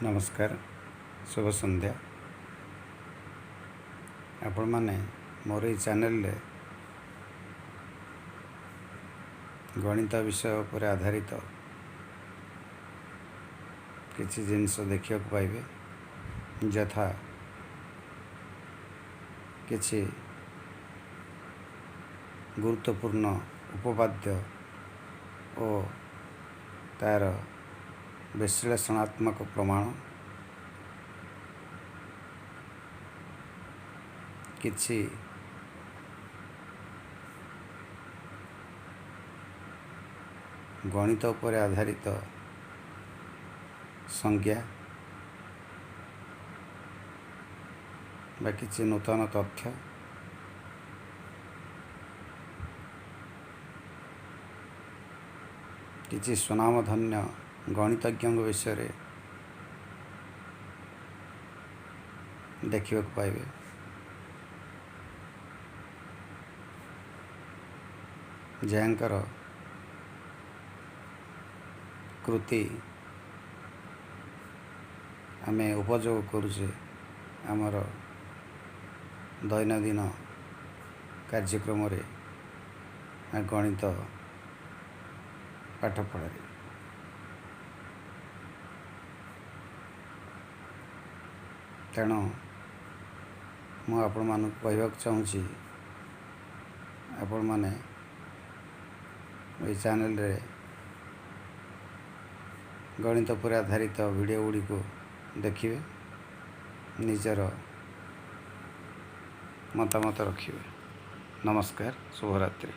ନମସ୍କାର, ଶୁଭ ସନ୍ଧ୍ୟା। ଆପଣମାନେ ମୋର ଏଇ ଚ୍ୟାନେଲରେ ଗଣିତ ବିଷୟ ଉପରେ ଆଧାରିତ କିଛି ଜିନିଷ ଦେଖିବାକୁ ପାଇବେ, ଯଥା କିଛି ଗୁରୁତ୍ୱପୂର୍ଣ୍ଣ ଉପପାଦ୍ୟ ଓ ତା'ର ବିଶ୍ଳେଷଣାତ୍ମକ ପ୍ରମାଣ, କିଛି ଗଣିତ ଉପରେ ଆଧାରିତ ସଂଜ୍ଞା ବା କିଛି ନୂତନ ତଥ୍ୟ, କିଛି ସୁନାମଧନ୍ୟ ଗଣିତଜ୍ଞଙ୍କ ବିଷୟରେ ଦେଖିବାକୁ ପାଇବେ, ଯାହାଙ୍କର କୃତି ଆମେ ଉପଯୋଗ କରୁଛେ ଆମର ଦୈନନ୍ଦିନ କାର୍ଯ୍ୟକ୍ରମରେ, ଗଣିତ ପାଠପଢ଼ାରେ। ତେଣୁ ମୁଁ ଆପଣମାନଙ୍କୁ କହିବାକୁ ଚାହୁଁଛି, ଆପଣମାନେ ଏଇ ଚ୍ୟାନେଲରେ ଗଣିତ ଉପରେ ଆଧାରିତ ଭିଡ଼ିଓ ଗୁଡ଼ିକୁ ଦେଖିବେ, ନିଜର ମତାମତ ରଖିବେ। ନମସ୍କାର, ଶୁଭରାତ୍ରି।